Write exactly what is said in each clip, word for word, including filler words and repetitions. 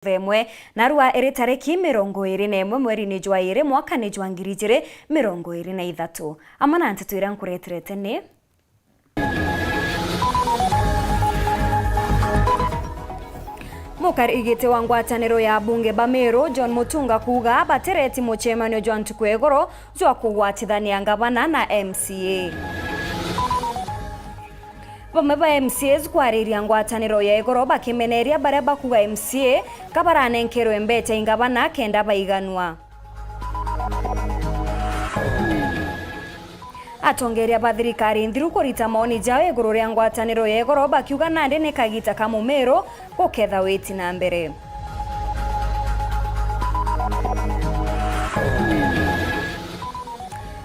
themwe, narua iri tariki mirongo iri na imwe mweri-ini jwa iri mwaka-ini jwa ngiri ijiri mirongo iri na ithatu. Amwe na nteto iria nkureterete ni: Mukarigiti wa ngwataniro ya abunge ba Meru, John Mutunga, kuuga batireti mucemanio jwa ntuku ya igoro jwa kugwatithania ngavana na M C A. Bamwe ba M C As kwariria ngwataniro ya igoro bakimeneria baria bakuuga M C A ka baranenkerwe mbecha i ngavana kenda baiganua. Atongeria ba thirikari nthiru kurita maoni jao iguru ria ngwataniro ya igoro, bakiuga nandi ni kagita ka Mumiru guketha witi na mbere.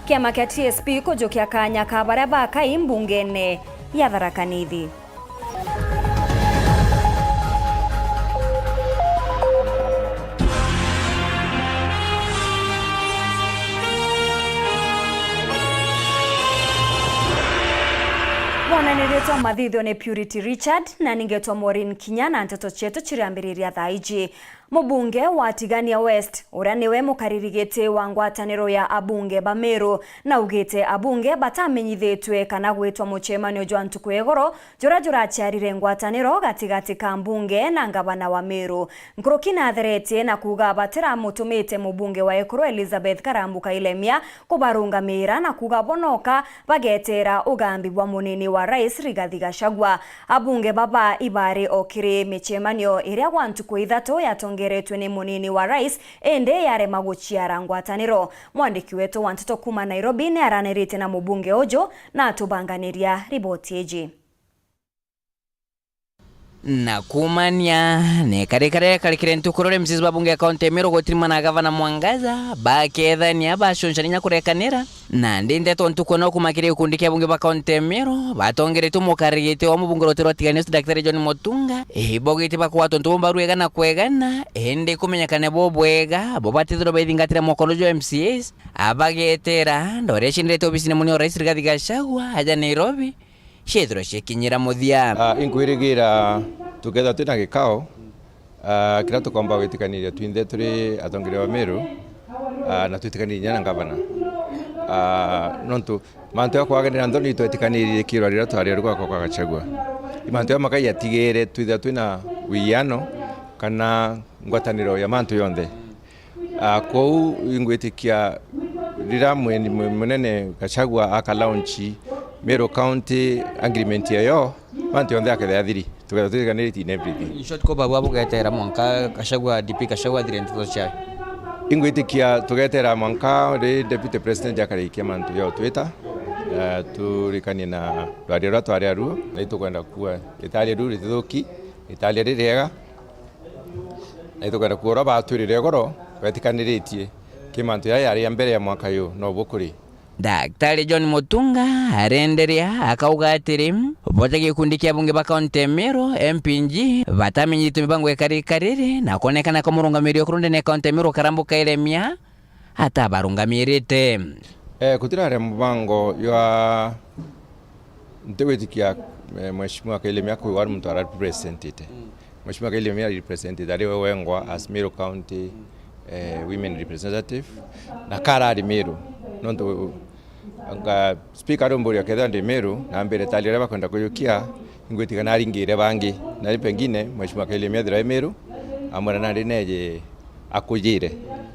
Kiama kia T S P kujukia kanya ka baria bakai mbungene ya Tharaka Nithi. Mwonaniritwe mathithio ni Purity Richard, na ningetwa Maureen Kinya, na nteto cietu ciriambiriria thaa iji. Mubunge wa Tigania West, uria niwe mukariri giti wa ngwataniro ya abunge ba Meru, naugite abunge batamenyithitue kana gwitwa mucemanio jwa ntuku ya igoro juria juraciarire ngwataniro gatigati ka mbunge na ngavana wa Meru. Nkuruki natheretie na kuuga batiramutumite mubunge wa Ekuru Elizabeth Karambu Kailemia kubarungamira, na kuuga bo noka bagetera ugambi bwa munini wa rais Rigathi Gachagua. Abunge baba ibari o kiri micemanio iria gwa ntuku ithatu yatongeretwe ni munini wa rais, indi yarema guciara ngwataniro. Mwandiki wetu wa nteto kuuma Nairobi ni aranirite na mubunge uju na atubanganiria riboti iji. Na kuumania ni kari karia karikire ntuku ruria M C As ba bunge ya kaunti ya Meru gutirimana na gavana Mwangaza bakethania baconcania inya kurekanira. Nandi ndeto ntuku ino kuuma kiri gikundi kia bunge ba kaunti ya Meru batongeretwe mukariri giti wa mubunge ruti rwa Tigania West Daktari John Mutunga, ibaugite bakugwata untu bumwe barwega na kwegana, indi kumenyekane bo bwega bo batithirwe baithingatira mwakono jwa M C As, abagetera ndore cienderete obisine munini wa rais Rigathi Gachagua aja Nairobi, ciethirwe cikinyira muthia. Ah, inkwirigira tukethirwa twina gikao, ah, kiria tukomba gwitikaniria twinthe turi atongeria ba Meru, ah, na twitikanirie inya na ngavana. Ah, nontu mantu ya kwaganira nthoni twetikanirie kirwa riria twari rugwa kwa Gachagua. I mantu ya makai yatigire twithirwa twina wiano kana ngwataniro ya mantu yonthe. Ah, kwou ingwitikia riria mweni mwe-, munene Gachagua aka launch Meru County agreement yayo, mantu yonthe akethira yathiri, tukethira tutiganiritie in everything. In short, ko babua bugetera mwanka Gachagua, D P Gachagua athire nteto ciayo? Ingwitikia tugetera mwanka ri deputy president akarikia mantu yo twita, eh, turikanie na rwaria ruria twari aruo, na itukwenda kuwa ritaria riu ritithuki, ritaria ririega. Na itukwenda kuura batwirire igoro betikaniritie ki mantu jaa yari ya mbere ya mwaka uyu no bukuri. Daktari John Mutunga arenderea akauga atiri, bote gikundi kia bunge ba kaunti ya Meru, M P G, batamenyithitue mibango ikari ikariri na kwonekana kwa murungamiri wa kurundene kaunti ya Meru Karambu Kairemia atabarungamirite. Eh, gutiraria mubango jwa, ntigwitikia, eh, Mheshimiwa Kailemia kwigwa ari muntu ararepresentite. Mm. Mheshimiwa Kailemia arepresentite ari we wengwa as Meru County, eh, women representative, na karari Meru. Nontu anga speaker arumburia kethira ndi Meru, na mbere tari aria bakwenda kujukia, ingwitikia naringire bangi. Na ri pengine Mheshimiwa Kailemia ethirwa e Meru, amwira nandi neje akujire.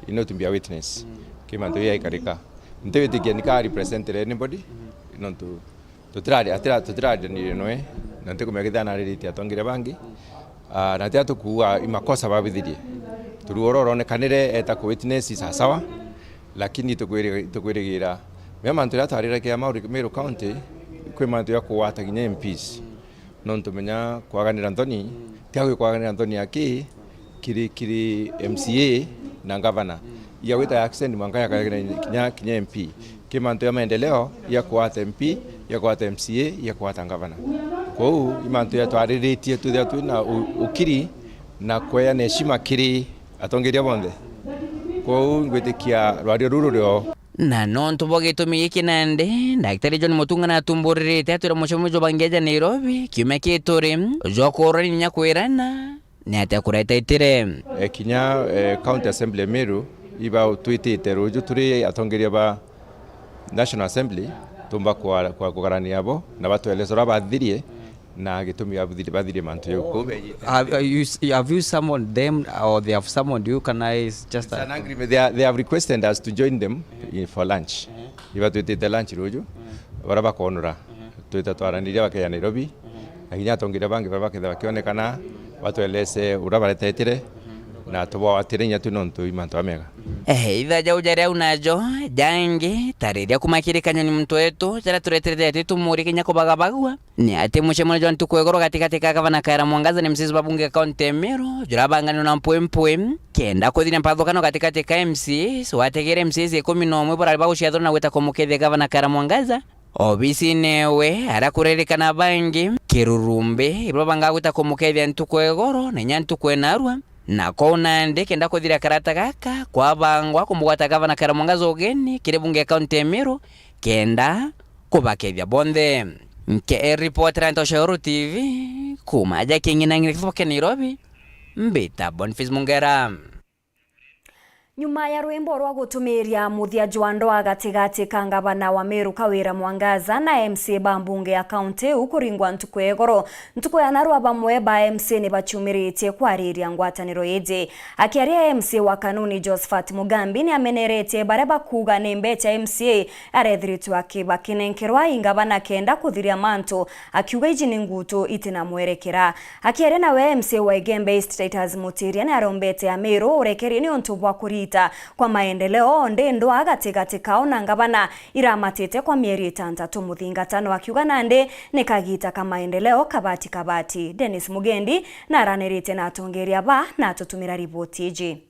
You know, to be a witness. Ki mantu jaikarika. Ntiwitikia nika representire anybody, nontu tutirari-, atira-, tutirariranire noe, na ntikumenya kethira nariritie atongeria bangi. Ah, na tiria tukuuga i makosa babithirie. Turuo ruria ruronekanire eta ku witness sawasawa, lakini tukwiri-, tukwirigira. Mea mantu jaria twariragia Meru County, kwi mantu ja kugwata kinya M Ps. Nontu menya kwaganira nthoni, mm, tiga gwikwaganira nthoni aki kiri, kiri M C A na ngavana. Mm. Igagwita ya accent mwanka ya kinya, kinya M P. Mm. Ki mantu ya maendeleo, ya kwata M P, ya kwata M C A, ya kwata ngavana. Kwou, i mantu ya twariritie twithira twina u-, ukiri na kweana heshima kiri atongeria bonthe. Kwou ngwitikia rwario ruru rurio. Na nontu bwa gitumi giki nandi, Daktari John Mutunga natumburirite atwire mucemanio jwa bangi aja Nairobi kiumia kituri jwa kuurania na kwirana ni atia kureta itire. E, kinya, e, County Assembly ya Meru iba twitite ruju turi atongeria ba National Assembly, tumba kwa, kwa kugarania abo na batweleza uria bathirie na gitumi bathiri- bathirie mantu jau. Kou beyite. Have, uh, you, s- have you summoned them or they have summoned you? Can I s- just It's an agreement. They, are, they have requested us to join them in, for lunch. Iba twitite lunch ruju, baria bakonora. Twita twaraniria bakeja Nairobi, na kinya atongeria bangi baria baketha bakionekana, batweleze uria baretetire, na tubawatire inya tu nontu i mantu amega. Eh, itha jau jari au najo, jangi, tariria kumakirikania ni muntu wetu, jaria tureterete ati tumurie kinya kubagabagua. Ni ati mucemanio jwa ntuku ya igoro gatigati ka gavana Kawira Mwangaza na M C As ba bunge ya kaunti ya Meru, jurabanganirwe na mpwimpwi, kenda kuthiria mpathukano gatigati ka M C As, wategere M C As ikumi na umwe barari baguciathura na gwita kumukethia gavana Kawira Mwangaza obisine ewe, aria kuririkana bangi kirurumbi, ibura banga gwita kumukethia ntuku ya igoro, na inya ntuku ya narua. Na kou nandi kenda kuthiria karata gaka, kwabangwa kumugwata gavana Kawira Mwangaza ugeni kiri bunge ya kaunti ya Meru, kenda kubakethia bonthe. Nke ripotera Ntosha Uru T V, kuma aja King'ina Ng'ina Kiboke Nairobi, mbita Boniface Mungera. Nyuma ya rwimbo rwa gutumiria muthia jwa ndwaa gatigati ka ngavana wa Meru Kawira Mwangaza na M C A ba mbunge ya kaunti iu kuringwa ntuku ya igoro, ntuku ya narua bamwe ba M C A ni baciumiritie kwariria ngwataniro iji. Akiaria M C A wa Kanuni Josephat Mugambi ni ameneretie baria bakuuga ni mbecha M C A arethiritwe aki- bakinenkerwa i ngavana kenda kuthiria mantu, akiuga iji ni ngutu itina mwerekera. Akiaria nawe M C A wa Igembe East Titus Mutiria ni arombete Amiru urekerie niuntu bwa kurita kwa maendeleo, ndi ndwaa gatigati kao na ngavana iramatite kwa mieri itantatu muthingatano, akiuga nandi ni kagita ka maendeleo kabati kabati. Dennis Mugendi naranirite na atongeria ba na atutumira riboti iji.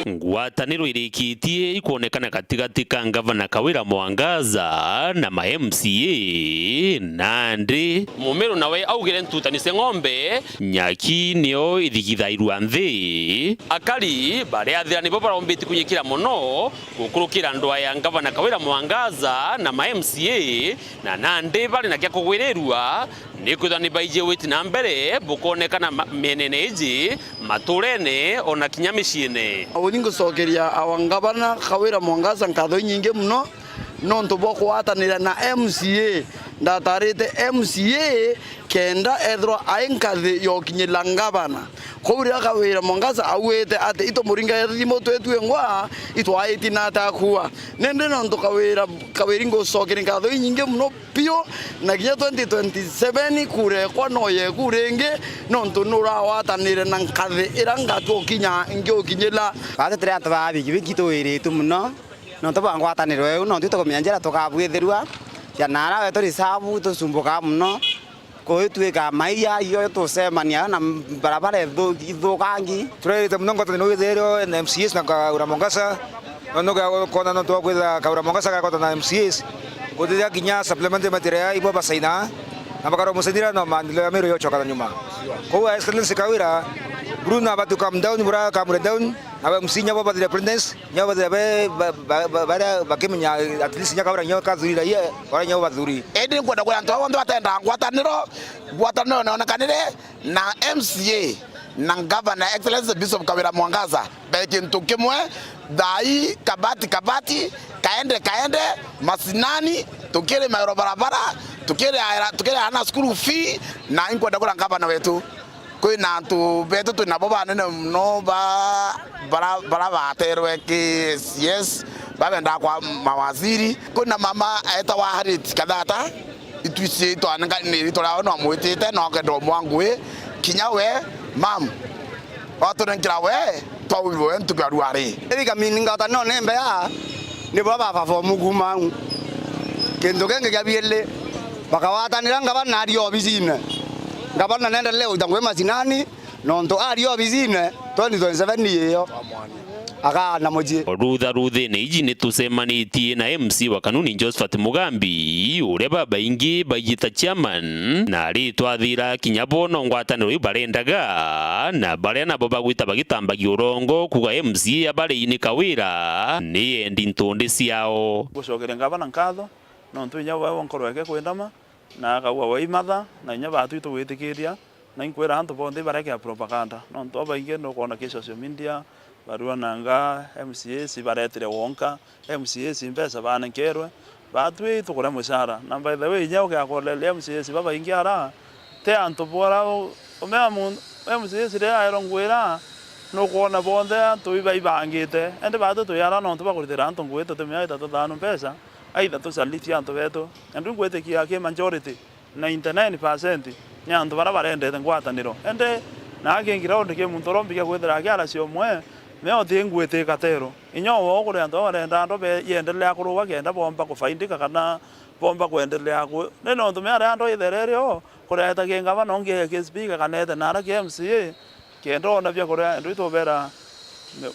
Ngwataniro irikitie ikwonekana gatigati ka ngavana Kawira Mwangaza na ma M C A, nandi Mumiru nawe augire ntutani cia ng'ombe, nyaki nio ithigithairua nthi. Akari baria athira nibo barombiti kunyikira mono gukurukira ndwaa ya ngavana Kawira Mwangaza na ma M C A, na nandi bari na kia kugwirirua, nikwithwa ni baiji witi na mbere bukoonekana ma- mienene iji, maturene, ona kinya miciine. Uni ngucokeria awa ngavana Kawira Mwangaza nkatho inyingi mono nontu bwa kugwatanira na M C A. Ndatarite M C A kenda ethirwa ai nkathi ya ukinyira ngavana. Kou riria Kawira Mwangaza auite ati itumuringaire thimu twitue ngwa, itwaitie na ata akua. Nindi nontu Kawira, Kawira ngucokeria nkatho inyingi mono biu, na kinya twenty twenty-seven kura ekwa no yeku ringi, nontu nurawataniire na nkathi iria ngatua ukinya ngiukinyira. Batetera antu ba bikibiki twiritwe mono, nontu bwa ngwataniro iu, nontu itukumenya njira tukabwithirua, cia nara wetu risabu tucumbukaa mono, kuituika maiya iyo tucemania na barabara ithu- ithukangi. Turairite mono ngwataniro withirio na M C As na Kawira Mwangaza, Nontu ga kwona nontu bwa kwithira Kawira Mwangaza gakotana na M C As, gutithia kinya supplementary material ibo basaina, na bakarwa musaidira no maendeleo ya Meru yochoka na nyuma. Kou Excellency Kawira, Bruno abatu calm down, bura calm down, na we M C nyabo bathire presidents, nyabo bathire be, ba, ba, ba, baria bakimenya at least nya Kawira nyo kathurira ye, ora nyo bathuri. Indi nkwenda kwira antu aba bonthe batenda ngwataniro, ngwataniro neonekanire, na M C A na Ngavana Excellency Bishop Kawira Mwangaza be kintu kimwe, thai kabati kabati, kaende kaende, masinani, tukiri mairo barabara, tukiri aira, tukiri ana school fee, na inkwenda kura ngavana wetu. Kwina antu betu twinabo banene mono ba, bara, bara baterwe ki C S, babendaa kwa mawaziri. Kwina mama etawa Harriet Kathata, itwiciitwa ni riitwa riawe no amwitite, no akenda umwa ngui, kinya we, mam, watunenkera we, twauirwe we ntuku ya ruari. Iri kamini ngwataniro ni mbea, ni baba perform kuuma au. Kintu kingi kia biiri, bakawatanira ngavana ari obisine. Ngavana nendelee gwita ngui macinani, nontu ari obisine, twenty twenty-seven iyo. Akaana mucii. Rutha ruthine iji ni tucemanitie na M C wa Kanuni Josephat Mugambi, uria babaingi baiji ta chairman, na ari twathira kinya bo no ngwataniro iu barendaga, na baria nabo bagwita bagitambagia urongo kuga M C A abari ni Kawira ni endi ntundi ciao. Gucokeria ngavana nkatho nontu inya bwao nkorwa eke kwindama, na akauga waimatha, na inya baatwi tugwitikiria, na inkwira antu bonthe ibarekea propaganda. Nontu abaingi nukwona ki social media, barua nanga M C As ibaretire wonka, M C As mbeca banenkerwe, baatwi tukuria mucara. Na by the way, inya ugiakoreria M C As babaingi ara, ti antu bora u-, umea mu-, M C As riria aerwa ngwira, nukwona bonthe antu iba ibangite. Indi baatwi twi ara nontu bakuritira antu ngui tuti miaka itatu thano mbeca, aitha tucalitie antu betu. Andu ngwitikia ki majority, ninety nine percent ni antu bara barendete ngwataniro. Indi na kingi raundi ki muntu uria umbikia kwithira akiara ciomwe, me uti ngwiti katero. Inya o kuri antu barenda andu be-, yendelea kuruga kenda bomba kufaindika kana bomba kwendelea ku-, ni nontu me aria andu ithere rio kureta ki ngavana ungi ki speaker kana ete nara ki M C A, kenda ona bia kuria. Andu itubera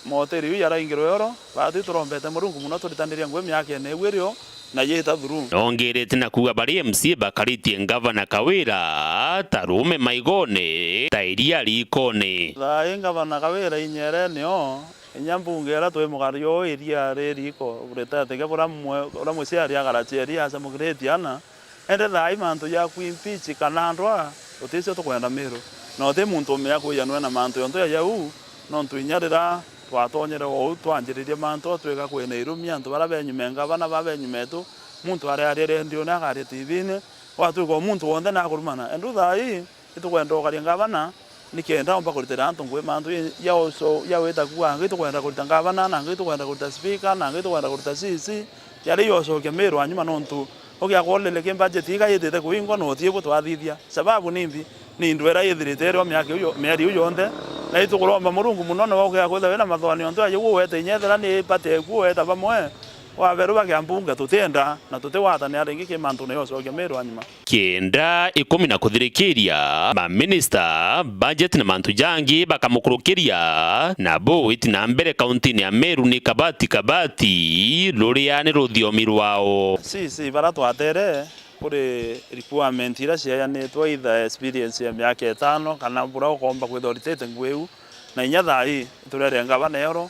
moteri iu yaraingirwe oro, baatwi turombete Murungu muno turitaniria ngui miakene iu irio na yita through. Nongerete na kuuga bari M C A bakaritie ngavana Kawira ta ruume maigone, ta iria riikone. Thaai ngavana Kawira inyerene o, inya mbunge iria twi mugari o iria ri riiko, buritete ke buria mwe-, uria muciari agaracia iria acamukiritie ana, Indi thaai mantu ja kuimpeach kana ndwa, uticio tukwenda Miru. Na uti muntu umea kwijanwe na mantu yontu ya jau, nontu inya riria twatonyere ou twanjiririe mantu, twika kwina irumi, antu baria benyume ngavana, ba benyumetu, muntu ariaria rendione, akaria T V-ini, gwatwika o muntu wonthe nakurumana. Endu thaai, itukwenda ukaria ngavana, nikenda omba kuritira antu ngui mantu ya uco-, ya wita kuuga, angi tukwenda kurita ngavana, na angi tukwenda kurita speaker, na angi tukwenda kurita C C, yaria igocokia Miru wa nyuma, nontu ugiakorire ki budget iga yitite kuingwa na uti bu twathithia. Sababu nimbi? Ni ndwera ithirite irio miaka iu yo-, mieri iu yonthe, na itukuromba Murungu muno niwe ugiakwithira wina mathoni ontu aja uwete inya ethira ni party eku uweta bamwe, waberu bagia mbunge tutienda, na tutigwatanira ringi ki mantune ya ucokia Miru wa nyuma. Kenda ikumi na kuthirikiria, maminista, budget na mantu jangi bakamukurukiria, na buu iti na mbere kauntine ya Meru ni kabati kabati, ruria ni ruthiomi rwao. C C bara twatere, kuri requirement iria ciayanitwe, either experience ya miaka itano, kana buria ukomba kwithirwa uritite ngui iu, na inya thaai, iturere ngavana ero,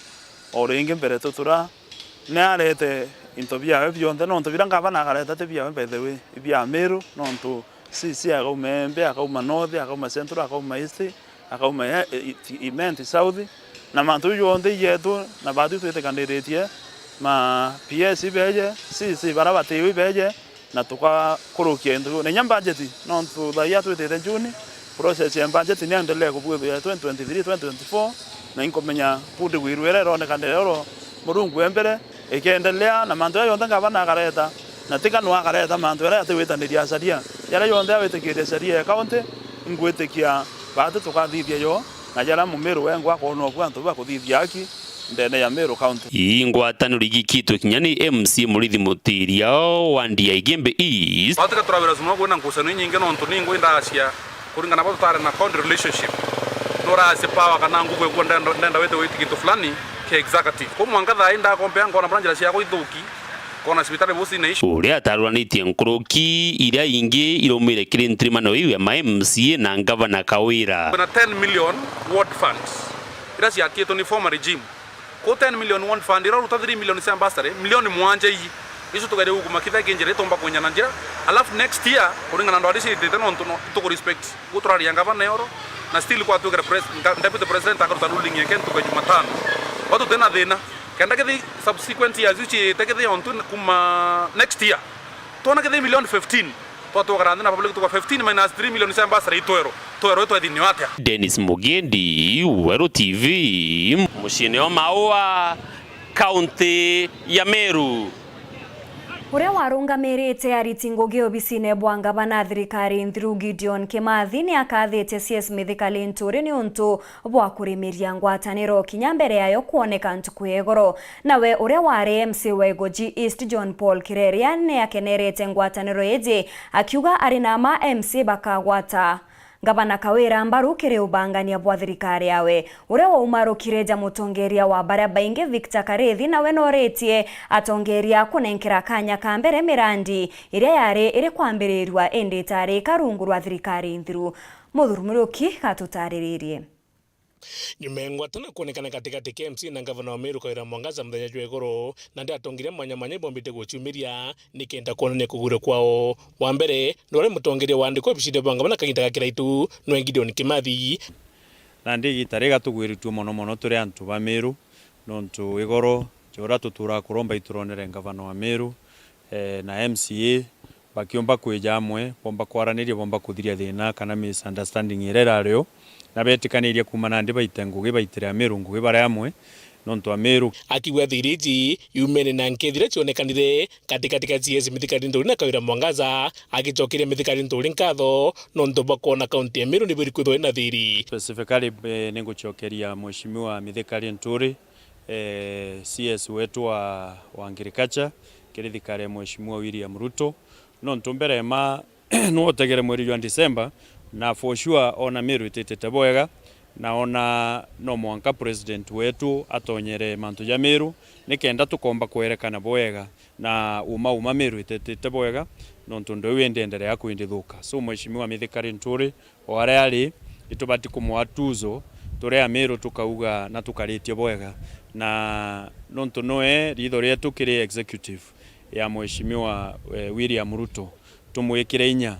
o ringi mbere tutura, ni arete into biawe bionthe, nontu biria ngavana akareta ti biawe, by the way, i bia Meru, nontu C C akauma Embe, akauma North, akauma Central, akauma East, akauma e-, e-, Imenti South, na mantu jau jonthe i jetu, na baatwi twitikaniritie ma P S ibeje, C C bara batiwe ibeje, na tukakurukia into biu. Na inya budget, nontu thaia twitite June, process ya budget ni endelee kubwithwa ya twenty twenty-three, twenty twenty-four, na inkumenya good will iria ironekana oro Murungu e mbere ikiendelea, na mantu jaja jonthe ngavana akareta, na tika no akareta mantu jaria atigwitaniria acaria. Jaria jonthe awitikirie acaria ya county, ingwitikia baati tukathithia jo, na jaria Mumiru wengwa akoona oku antu bakuthithia aki, ndene ya Meru County. Ii ngwataniro igikitwe kinya ni M C A Murithi Mutiria wa Ndiaigembe East. Batika turawira cuma kwina ngucanio inyingi nontu ni ngui ndacia kuringana na bau tutari na county relationship. Nuracia power kana nguvu ekuo ndenda, ndenda wite witi gintu fulani kia executive. Kwa mwanka thaa ii ndakompea nkona bura njira ciakwa ithuki, nkona cibitari busi na ici. Uria ataruranitie nkuruki iria ingi iraumire kiri ntirimano iu ya ma M C A na ngavana Kawira. Kwina ten million ward funds iria ciakitwe ni former regime. Ku ten million ward fund, ira uruta three million cia bursary, milioni mwanja ii, icio tugerie gukuma kitha kinjira itumba kwinya na njira. Alafu next year, kuringana na ndwari ciitite nontu no, tuku respect. Gu turaria ngavana yoro, na still kwatwikira pres-, nga-, deputy president akaruta ruling yake ntuku ya Jumatano. Watu tena thina. Kenda kithi subsequent years iu ciite kithi ontu kuma next year. Twona kithi milioni fifteen. Twatwakara nthi na public tuka fifteen minus three million cia bursary itwero. Twero itwethini atia? Dennis Mugendi, Weru T V, muciini o Maua, kaunti ya Meru. Uria warungamirite ariti ngugi obisine bwa ngavana thirikari nthiru Gideon Kimathi ni akathitie C S Mithika Linturi ni untu bwa kurimiria ngwataniro kinya mbere yayo kwoneka ntuku ya igoro. Nawe uria wari M C wa Igoji East John Paul Kireria ni akenerete ngwataniro iji, akiuga ari na ma M C bakagwata Ngavana Kawira mbaru kiri ubangania bwa thirikari yawe. Uria waumarukire ja mutongeria wa baria baingi Victor Karithi nawe noritie atongeria kunenkera kanya ka mbere mirandi iria yari iri kwambirirua indi itari karungu rwa thirikari nthiru. Muthuri Muriuki gatutariririe. Nyuma ya ngwatano kwonekana katigati ka M C A na ngavana wa Meru Kawira Mwangaza muthenya jwa igoro, nandi atongeria mwanya mwanya ibombite guciumiria nikenda kwonania kugwirua kwao. Wa mbere, ni uria mutongeria waandikwa obisine bwa ngavana kaginda ga kiraitu, nwe Gideon Kimathi. Nandi igita riga tugwiritue mono mono turi antu ba Meru, nontu igoro ja uria tuturaga kuromba ituronere ngavana wa Meru, eh, na M C A, bakiumba kwija amwe, bomba kwaraniria, bomba kuthiria thina kana misunderstanding iria irari o, na betikaniria kuuma nandi baite ngugi, baitire Ameru ngugi bari amwe, nontu Ameru. Akiuga thiri iji iumene na nkethira cionekanire katikati ka C S Mithika Linturi na Kawira Mwangaza, agicokeria Mithika Linturi nkatho nontu bwa kwona kaunti ya Meru ni bwiri kwithwa ina thiri. Specifically, eh, ningucokeria Mheshimiwa Mithika Linturi, eh, C S wetu wa, wa agriculture, kiri thirikari ya Mheshimiwa William Ruto. Nontu mbere ma nwotegere mweri jwa December, na for sure ona Meru ititite bwega, na ona no mwanka president wetu atonyere mantu ja Meru, nikenda tukomba kwerekana bwega na uma uma Meru ititite bwega, nontu ndweu indienderea kwindithuka. So Mheshimiwa Mithika Linturi, o aria ari, itubati kumwa tuzo, turi Ameru tukauga na tukaritie bwega. Na nontu noe riitho rietu kiri executive ya Mheshimiwa, eh, William Ruto, tumwikire inya,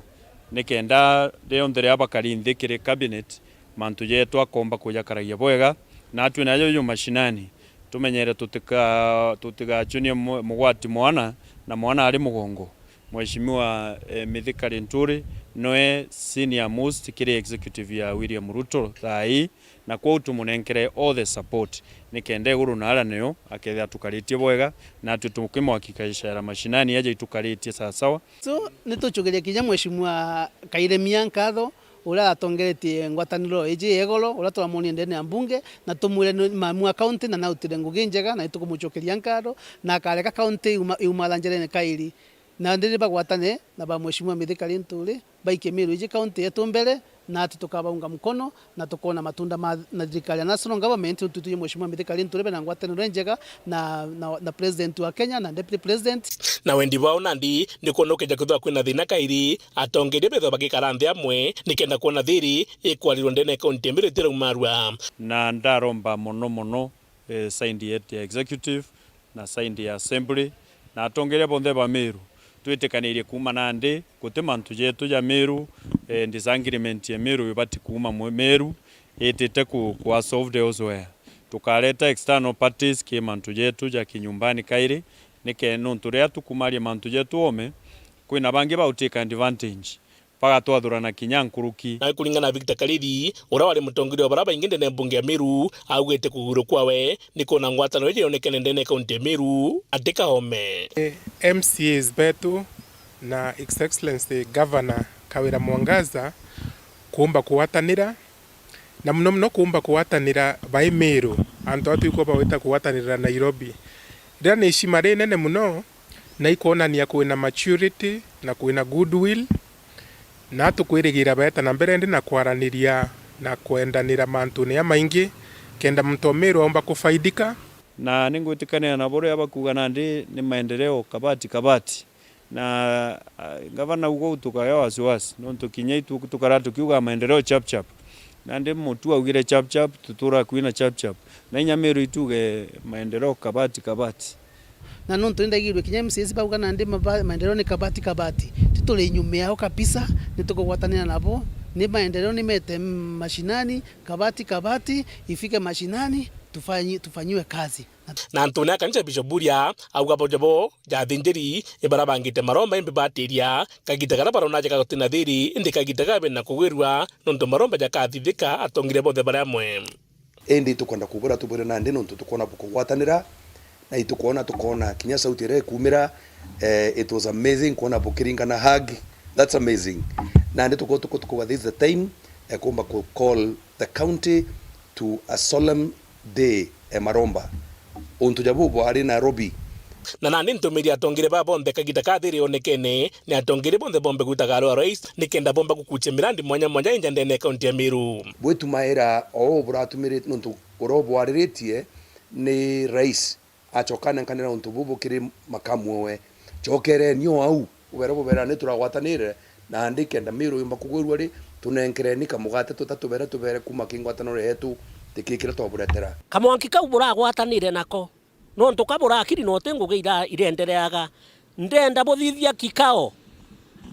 nikenda rionthe riria bakari nthi kiri cabinet, mantu jetu akomba kujakaragia bwega, na atwi najo ju mashinani, tumenyere tutika-, tutigachunie mu-, mugwati mwana, na mwana ari mugongo. Mheshimiwa, eh, Mithika Linturi noe senior most kiri executive ya William Ruto thaa ii, na kwou tumunenkere all the support, nikenda iguru na aria nio akethira tukaritie bwega, na atwi tukimwakikishira mashinani aja itukaritie sawasawa. So, ni tucukiria kinya Mheshimiwa Kairemia nkatho, uria atongeretie ngwataniro iji ya igoro, uria turamwonie ndene ya mbunge, na tumwire ni mamu wa county na nautire ngugi njega, na itukumucokeria nkatho, na akareka county iuma-, iumara njerene kairi. Na ndiri bagwatane na ba Mheshimiwa Mithika Linturi, baikie Meru iji county yetu mbere, na ati tukabaunga mkono, na tukoona matunda ma, na thirikari ya national government, nontu twi Mheshimiwa Mithika Linturi bena ngwataniro njega na, na, na president wa Kenya na deputy president. Na wendi bwao nandi ni kwona ukija kwithirwa kwina thina kairi, atongeria bethirwa bagikara nthi amwe, nikenda kwona thiri ikwarirwa ndene ya kaunti ya Meru itiraumarua. Na ndaromba mono mono, eh, side yetu ya executive, na side ya assembly, na atongeria bonthe ba Meru, twitikanirie kuuma nandi, guti mantu jetu ja Meru, eh, disagreement ya Meru ibati kuuma mwe-, Meru, itite ku, ku solved elsewhere. Tukareta external parties ki mantu jetu ja kinyumbani kairi, nike nontu riria tukumaria mantu jetu oome, kwina bangi bautake advantage. Bagatwathurana kinya nkuruki. Nawe kuringana na Victor Karithi, uria wari mutongeria wa baria baingi ndene ya mbunge ya Meru, augite kugwirua kwawe ni kwona ngwataniro iji yonekene ndene ya kaunti ya Meru, ati kaome. M C As betu na His Excellency Governor Kawira Mwangaza kuumba kugwatanira, na muno muno kuumba kugwatanira bai Meru, antu aa twikwa bagwita kugwatanira Nairobi. Riria ni ishima rinene muno, na ikwonania kwina maturity na kwina goodwill, na tukwirigira beeta na mbere ndi na kwaraniria na kwendanira mantune jamaingi, kenda muntu o Meru aumba kufaidika. Na ningwitikania na buria bakuuga nandi ni maendeleo kabati kabati. Na, ah, ngavana ugo tukagea wasiwasi, nontu kinya itu tukara tukiuga maendeleo chap chap. Nandi mutu augire chap chap, tutura kwina chap chap. Na inya Meru ituge maendeleo kabati kabati. Na nontu nindaigirwe kinya M C As bauga nandi maba-, maendeleo ni kabati kabati. Ti turi nyuma yao kabisa, ni tukugwatanira nabo. Ni maendeleo ni mete mashinani, kabati kabati, ifike mashinani, tufanyi-, tufanyiwe kazi. Na antune a kanisa Bishop Buria auga boja bo ja athinjiri ni baria bangite maromba imbi batiria kagita karia barona jaka gutina thiri, indi kagita gabe na kugwirua nontu maromba jakathithika atongire bonthe bari amwe. Indi tukwenda kubura tubwire nandi nontu tukwona bukugwatanira, na itukwona, tukwona kinya sauti iria ikumira, eh, it was amazing kwona bukiringana hug. That's amazing. Nandi tuko, tuko, tukuga this is the time, eh, kumba ku call the county to a solemn day, eh, maromba. Untu ja bubu ari Nairobi. Na nandi ntumiri atongire ba bonthe kagita ka thiri onekene, ni atongire bonthe bombe gwita garo ya rais, nikenda bomba gukuchia mirandi mwanya mwanya inja ndene ya kaunti ya Meru. Bwitumaira o buratumiri nontu uria ubwariritie ni rais. Acoka anenkanira untu bubu kiri makamu owe. Cokereni o au, ubere bubera ni turagwatanire, nandi kenda Meru yumba kugwirua ri, tunenkereni kamugate tuta tubere tubere kuma ki ngwataniro yetu Niki kiria twaburetera? Kamwanki kau buragwatanire nako, nontu ka burakiri na uti ngugi ira-, irendereaga. Ndenda buthithia kikao,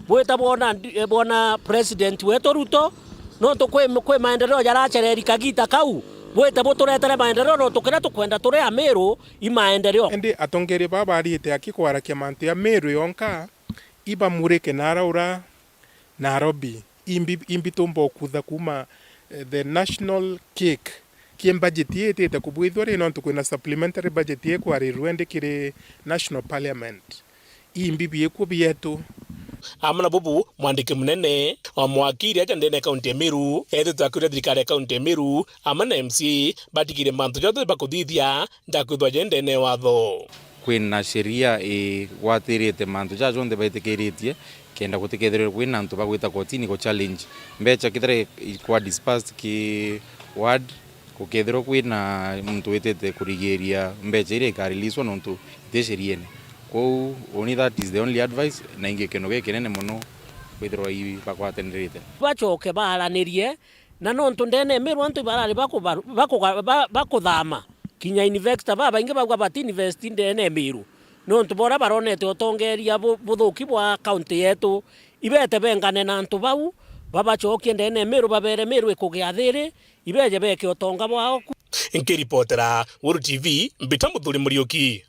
bwita bwona ndi-, bwona president wetu Ruto, nontu kwi, kwi maendeleo jaracereri kagita kau, bwite buturetere maendeleo, nontu kiria tukwenda turi Amiru i maendeleo. Indi atongeria baba bariite aki kwarakia mantu ya Miru yonka, ibamurike nara ura Nairobi. Imbi, imbi tumba ukutha kuuma, eh, the national cake ki budget ii itite kubwithua ri, nontu kwina supplementary budget ikwarirua indi kiri National Parliament. Imbi biikuo bietu. Amwe na bubu, mwandiki munene wa mwakiri aja ndene ya kaunti ya Meru, ethitwe akiuria thirikari ya kaunti ya Meru, amwe na M C A, batigire mantu jonthe bakuthithia, ndakwithwa je ndene ya watho. Kwina sheria igwatirite mantu jaja jonthe baitikiritie, kenda gutikethirwe kwina antu bagwita kotini ku challenge mbecha kethira ikwa dispersed ki ward, gukethirwa kwina muntu witite kurigiria mbecha iria ikareleaswa nontu iti sheriene. Kwou uni that is the only advice, na ingi kintu gikinene mono kwithirwa i bagwatanirite. Bacoke baaranirie, na nontu ndene ya Meru antu ibarari bakubaru-, bakuga-, ba-, bakuthama. Kinya investor babaingi bauga bati invest ndene ya Meru, nontu bora baronete utongeria bu-, buthuki bwa kaunti yetu. Ibete bengane na antu bau, babacokie ndene ya Meru, babere Meru ikugia thiri, ibeje beke utonga bwao ku. Nkiripotera Guru T V, Mbita Muthuri Muriuki.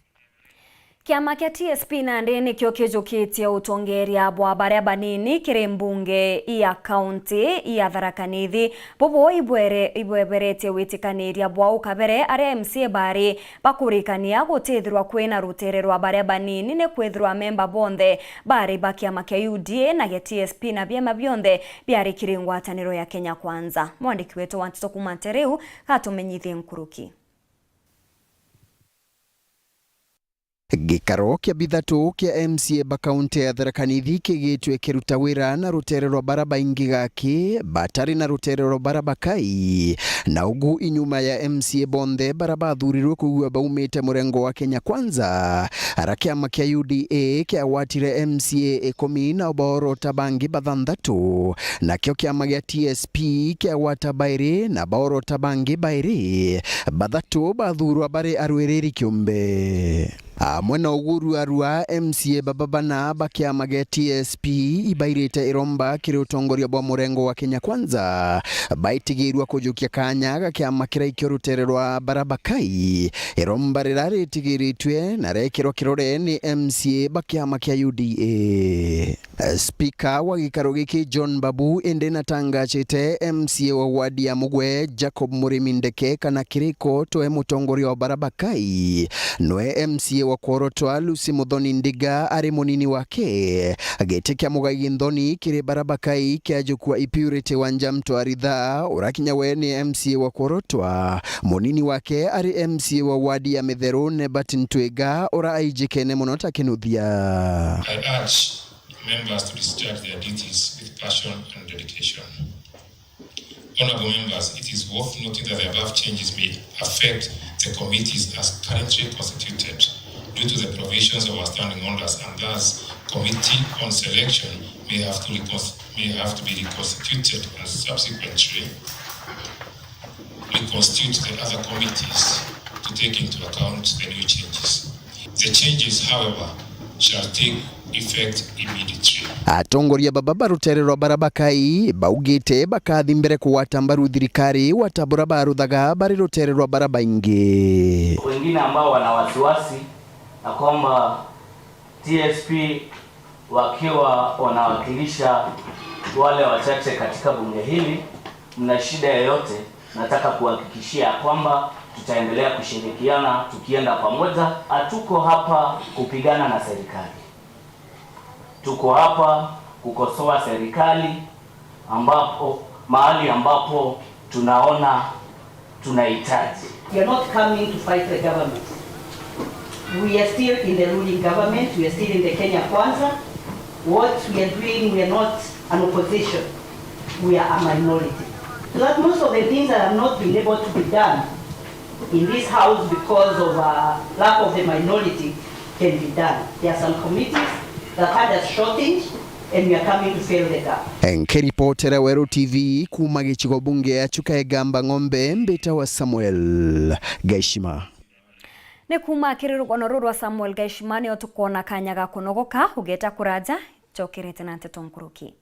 Kiama kia T S P nandi nikio kijukitie utongeria bwa baria banini kiri mbunge ya kaunti ya Tharaka Nithi. Bubu ibwere-, ibweberetie witikaniria bwa ukabere aria M C A bari bakurikania gutithirwa kwina rutere rwa baria banini, ni kwithirwa amemba bonthe bari ba kiama kia U D A na gia T S P na biama bionthe biari kiri ngwataniro ya Kenya Kwanza. Mwandiki wetu wa nteto kuuma Nteriu gatumenyithie nkuruki. Gikaro kia bithatu kia M C A ba kaunti ya Tharaka Nithi kigitwe kiruta wira na rutere rwa bara baingi gaki batari na rutere rwa bara bakai. Na ugu inyuma ya M C A bonthe bara bathurirwe kwigua baumite murengo wa Kenya Kwanza, ara kiama kia U D A kiagwatire M C A ikumi na baorota bangi bathanthatu, nakio kiama gia T S P kiagwata bairi na baorota bangi bairi. Bathatu bathurwa bari arwiriri kiumbe. Amwe na ugu ruarua, M C A baba bana ba kiama gia T S P ibairite iromba kiri utongoria bwa murengo wa Kenya Kwanza, baitigirua kujukia kanya ga kiama kiria ikio rutere rwa bara bakai. Iromba rira ritigiritue na rekirwa kirore ni M C A ba kiama kia U D A. Spika wa gikaro giki John Babu indi natangachite M C A wa wadi ya Mugwe Jacob Murimi Ndeke kana kiriko toe mutongoria wa bara bakai. Noe M C A wa Kworotwa Lucy Muthoni Ndiga ari munini wake. Giti kia Mugai Nthoni kiri bara bakai kiajukua i Purity Wanja Mtwaritha, ura kinya we ni M C A wa Kworotwa. Munini wake ari M C A wa wadi ya Mitheru Nebat Ntwiga, ura aijikene mono ta kinuthia. I urge members to discharge their duties with passion and dedication. Honourable members, it is worth noting that the above changes may affect the committees as currently constituted due to the provisions of our standing orders, and thus committee on selection may have to recons-, may have to be reconstituted and subsequently reconstitute the other committees to take into account the new changes. The changes, however, shall take effect immediately. Atongoria baba ba rutere rwa bara bakai baugite bakathi mbere kugwata mbaru thirikari gwata bura baruthaga bari rutere rwa bara baingi. Wengine ambao wana wasiwasi na kwamba T S P wakiwa wanawakilisha wale wachache katika bunge hili, mna shida yoyote, nataka kuhakikishia ya kwamba tutaendelea kushirikiana tukienda pamoja. Hatuko hapa kupigana na serikali. Tuko hapa kukosoa serikali ambapo, mahali ambapo tunaona tunahitaji. We are not coming to fight the government. We are still in the ruling government. We are still in the Kenya Kwanza. What we are doing, we are not an opposition. We are a minority. So that most of the things that have not been able to be done in this house because of, uh, lack of the minority can be done. There are some committees that had a shortage. And we are coming to fill the gap. Nkiripotera Weru T V kuuma gicigo bunge ya Chuka Igamba Ng'ombe, mbitawa Samuel Gaishima. Ni kuuma kiri rugono ruru rwa Samuel Gaishima nio tukwona kanya ga kunogoka, ugeta kuraja, njokerete na nteto nkuruki.